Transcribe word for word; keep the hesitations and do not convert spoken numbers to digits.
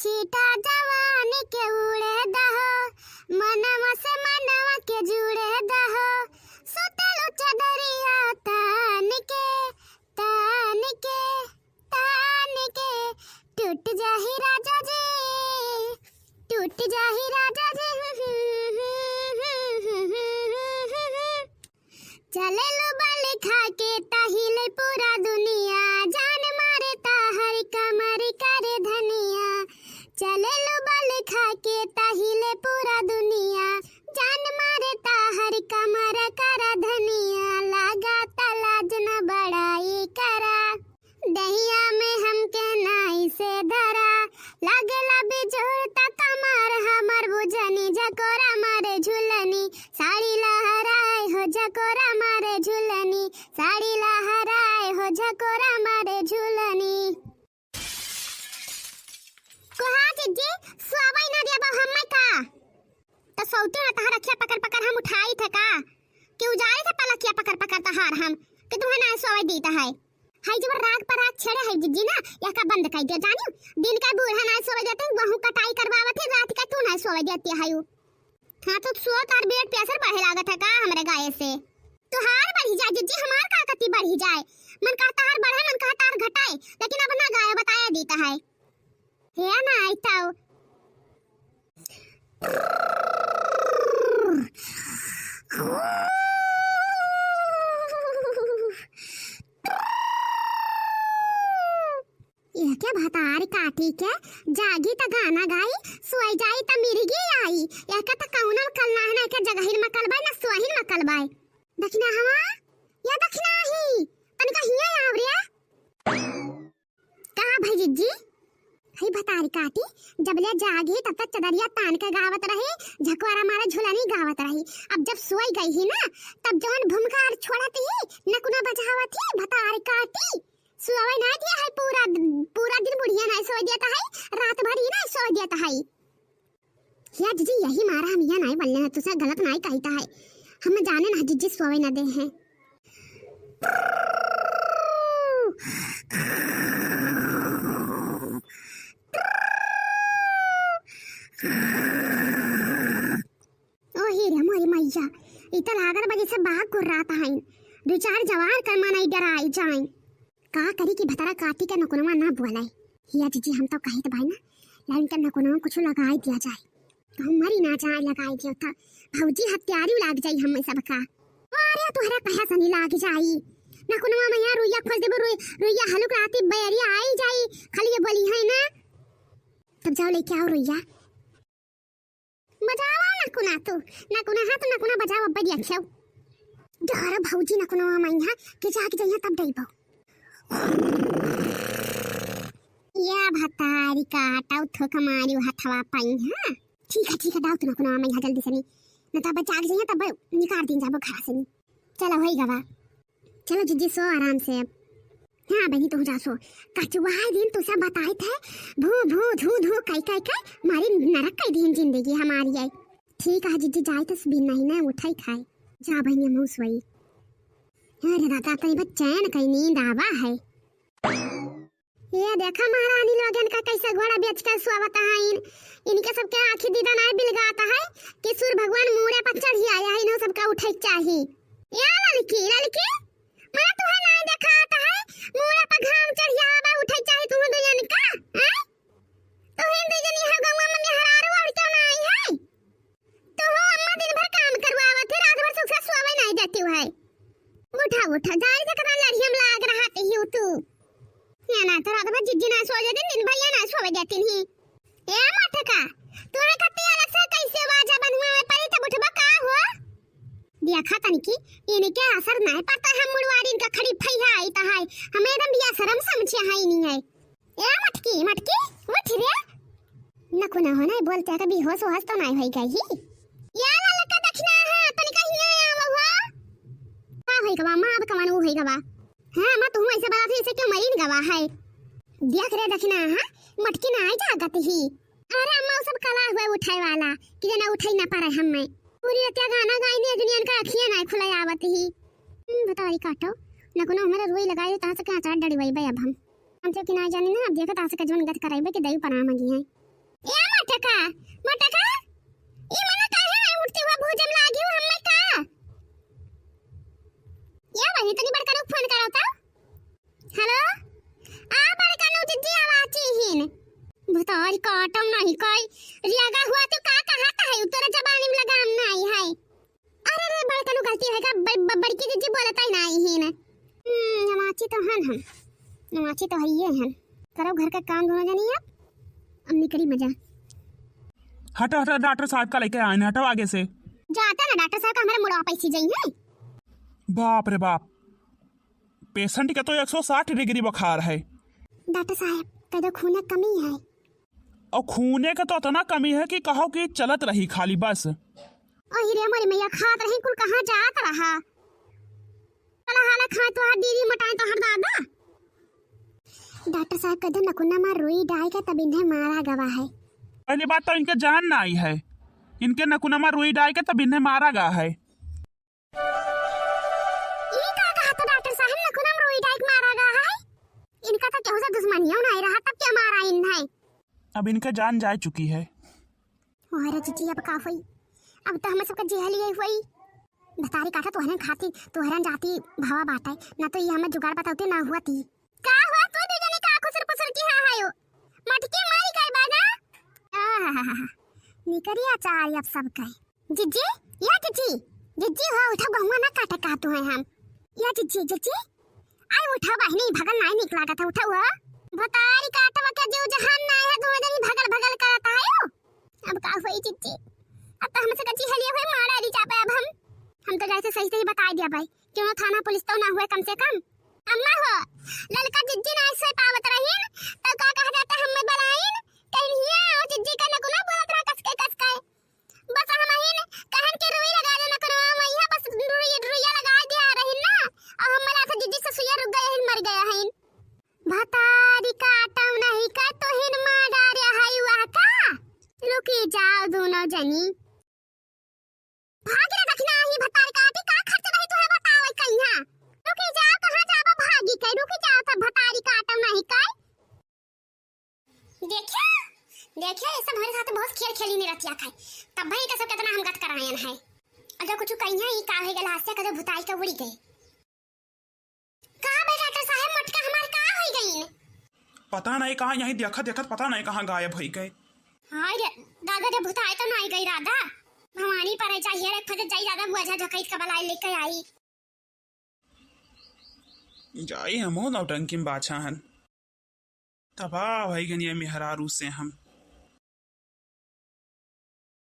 छीटा जवानी के उड़े दहो, मनवा से मनवा के जुड़े दहो। सुतलू चदरिया तान के, तान के, तान के, टूट जाही राजा जी, टूट जाही राजा जी। चलेलू बल खा के, ताहिले पूरा दुनिया, जान मारे ताहर कमर करे धनिया। चलेलू बल खा के, ताहिले पूरा दुनिया, जान मारे ताहर कमर करे धनिया। लागा ता लाज न बड़ाई करा, दहिया में हमके नाई से धरा। लागेला बिजोड़ त कमर हमर बुझनी, झकोरा मारे झुलनी, साड़ी लहराए हो झकोरा मारे झुलनी, साड़ी लहराए हो झकोरा मारे झुलनी। कोहा जिज्जी, सोवै ना देबो हम्मे का? त सौते ना तहार अखिया पकड़ पकड़ हम उठाई थे का? कि उजारे थे पलकिया पकड़ पकड़ तहार हम, कि तुम्हें ना सोवै दीता है। हाय जब राग पर राग छेड़े है जिज्जी ना, यह का बंद कर दिया जानियो। दिन का बूढ़ा ना सोवै देते, वहू कटाई करवावत है, रात का तू ना सोवै देती है यू। हाँ तो सो, तार ब्लड प्रेशर बढ़े लागत है का हमरे गाय से? तोहार बढ़ी जाए जिज्जी, हमार का कति बढ़ी जाए? मन कहता हर बढ़े, मन कहता हर घटाए, लेकिन अब ना गाय बताया दीता है। हे ना आइताओ। यह क्या भतार काटी के, जागी त गाना गाई, सोई जाई त मिर्गी आई। यह का त कौनो मकल ना है ना, के जगहिन मकल बाय ना सोहिन मकल बाय। दखिना हवा, या दखिना ही, तनिका हिया आव रे। कहाँ भाई जिज्जी? हई भतारी काटी, जब ले जागी तब तक चदरिया तान के गावत रही, झकवारा मारे झुलनी गावत रही। अब जब सोई गई ही ना, तब जवन भूमिका छोड़त ही, नकुना बजावत ही, भतारी काटी। सोवे ना दिया है पूरा, पूरा दिन बुढ़िया ना सोवे देता है, रात भर ही ना सोवे देता है। या जिज्जी, यही मारा हम यह नाई बोलने हैं, तुसे गलत नाई कहता है। हम जाने ना जिज्जी सोवे ना दे हैं। ओ हीरे मोरी मैया, इ त लागल बा जैसे बाघ गुर्रात हईन। दू चार जवार कर मनई डराई जाइन। का करी कि भतरा काटी के नकुनवा ना बोलाई। हिया जिज्जी, हम तो कहित बाई ना, लाइन के नकुनवा कुछ लगाई दिया जाए। तो हम मरी ना जाए लगाई दिया था। भौजी हत्यारी लाग जाई हम सबका। अरे तोहरा कहा सनी लाग जाई। नकुनवा मैया रुइया खोल देबो, रुइ-, रुइया हलुक राती बैरिया आई जाई। खाली ये बोली है ना। तब जाओ लेके आओ रुइया। बजावा नकुना तू, नकुना हाथ नकुना बजावा, बढ़िया खेव। डर भौजी नकुना मैया के जाग जइहा तब डइबो। या भतारी काटाऊ थोक मारी हथवा पाई, हाँ? ठीक है, ठीक है, डाल तू नकुना मैया जल्दी से नी, न तब जाग जइहा तब निकाल दिन जाबो घर से नी। चलो होई गवा। चलो जिज्जी सो आराम से अब। हाँ बहिनी, तू जा सो। कचुआए दिन तू सब बताए थे, भू भू धू धू कई कई कई मारी नरक कई दिन जिंदगी हमारी आई। ठीक है जिज्जी, जाए तो बिन नहीं ना उठाई खाए। जा बहिनी, हम सोई। अरे दादा, तनी बस चैन कई नींद आवा है। ये देखा महारानी लोगन का कैसे घोड़ा बेच कर सोवत हईन। इनके सबके आँखी दीदा नाय बिलगात है कि सूर्य भगवान मूड़े पर चढ़ी आया है, इन्हों सबका उठे चाही। या ललकी, ललकी, मने तुहे नाय देखात है, मूड़े पर घाम चढ़ी आवा, उठे चाही तुहू दुजन का, हैं? तुहे दुजनी है गौवा में मेहरारू और क्यों ना आई है? तुहू अम्मा दिन भर काम करवावत है, रात भर सुख से सोवे नाय देती है। उठा, उठा, जाई से कतना लड़ियम लाग रहा ते ही तू। या ना तो रात भर जिज्जी ना सो जाती, दिन भर या ना सोवे देती नहीं। ए मटका, तोरे खातिर अलग से कैसे बाजा बनवावे पड़ी तब उठबा का हो? देखा तनिकी, इनके असर नहीं पड़ता है, मुड़वारी इनका खड़ी फैया आई तो है। हमें एकदम बिया शर्म समझे है ही नहीं है। ए मटकी, मटकी, उठ रे। नको ना हो ना, बोलते हैं तो बेहोश होश तो नहीं होई गई ही। या ललका दखिना है, तनिका हिया आवा हो। का होई गवा, माँ अब कवन होई गवा। हाँ, अम्मा, तू ऐसे बड़ा थे, इसे क्यों मरीन गवा है? देख रे दखिना, हाँ, मटकी ना आई जागत ही। अरे अम्मा, वो सब कला हुआ उठाए वाला, कि जना उठाई ना पारे हमें। पूरी रतिया गाना गाई नी, दुनिया का अखियाँ ना खुला आवत ही। हम्म, बताओ, ये काटो। नकुना हमारे रोई लगाई, तहाँ से क्या चार डड़ी वही बे अब हम। हम तो कि ना जानी ना, अब देखो तहाँ से कजवन गत कराई बे कि दई पना मंगी है। टका, मोटका, ई मना काहे नाहीं उठती हुआ, भूजम लागी हो हम्मे का? या बहिनी, तनी बड़का लोग फोन करो तो। हेलो, आ बड़का नु जिज्जी आवाची हिन। भतारी काटम नाहीं कोई, रियागा हुआ तो का कहत है, तोरा जबानी में लगाम नाहीं है। अरे रे, बड़का नु गलती है का, ब-, ब-, बड़की जिज्जी बोलत ही नाहीं हिन। हम्म, नवाची तो हन हम, नवाची तो हइये हन। करो घर का काम दोनों जनी अब, अब निकली मजा। हटो, हटो, डॉक्टर साहब का लेके आए हैं, हटो आगे से। जाता ना डॉक्टर साहब का हमारे मुड़वा पैसी जाई है। बाप रे बाप, पेशेंट के तो एक सौ साठ डिग्री बुखार है। डॉक्टर साहब, कदो खूने कमी है। और खूने के तो इतना कमी है कि कहो कि चलत रही खाली बस। ओही रे मोरी मैया, खात रही कुल कहाँ जात रहा। चला हाला खाए तो हर दीदी मोटाए तो हर दादा। डॉक्टर साहब कदो नकुना मा रुई डाल के तब इन्हें मारा गवा है। पहली बात तो इनके जान ना आई है, इनके नकुना मा रुई डाल के तब इन्हें मारा गवा है। ई का कहा तो डॉक्टर साहब, नकुना मा रुई डाल के मारा गवा है? इनका तो केहू से दुश्मनियों नहीं रहा, तब क्या मारा इन्हें? अब इनके जान जा चुकी है। अरे जिज्जी, अब का होई? अब तो हम सबका जेहल ये होई। भतारी काटा तोहरे खाती, तोहरे जाती भावा बाटे, ना तो ये हमें जुगाड़ बताते ना हुआ थी। का हुआ तू दू जने का खुसर पुसर की हाँ हायो? मटकी मारी कर बाना? आहाहाहा। निकरी अचार अब सब कहे। जिज्जी, या जिज्जी, जिज्जी हो, उठो, गहुआ ना काटे कहतू है हम। या जिज्जी, जिज्जी, आई उठो बहिनी, भगल नाई निक लागत है, उठो हो। भतारी काटवा के जीव जहान नाई है, दोनों जनी भगल भगल करत है हो। अब का होई जिज्जी, अब तो हमसे कच्ची हलिया हुई मारा दी जाबे अब हम। हम तो जैसे सही सही बताई दिया भाई, क्यों थाना पुलिस तो ना हुए कम से कम। अम्मा हो, ललका जिज्जी ना ऐसे पावत रहीन, तो का कहा जाता हम बुलाइन, कहीं हिया और जिज्जी का नकुना बोलत रहा कसके कसके। बस हम हिन कहन के रुई लगा देना करवा, वही बस रुई, रुइया लगा दिया रहीन ना, और हमारा था जिज्जी से सुइया रुक गए हैं, मर गया है। भतारी काटम नहीं का तोहिन मार डारे हई हुआ का? रुकी जाओ दोनों जनी। भाग रे दखिना ही भतारी काटी का खर्च रही तुहे बतावे कहिया। रुकी जाओ कहाँ जाबा भागी के, रुकी जाओ सब भतारी काटम नहीं का। देखिया, देखिया ये सब हमारे साथ बहुत खेल खेली नहीं रतिया खाए। तब भाई का सब कितना हम गत करायन है। और जो कुछ कहिया ही का है गला हंसिया का जो भुताई का उड़ी गई। का बे डॉक्टर साहब, मोटका हमार का होई गईन? पता नहीं कहाँ, यहीं देखत देखत पता नहीं कहाँ गायब होई गए। हाय रे दादा, रे भुताए तो नहीं गई राधा। भवानी पर चाहिए रे, फजत जाई दादा, बुआ झकईत का बलाई लेके आई। जाई हमहू नौटंकी में बाछा हन। तबाह होई गनी मेहरारू से हम।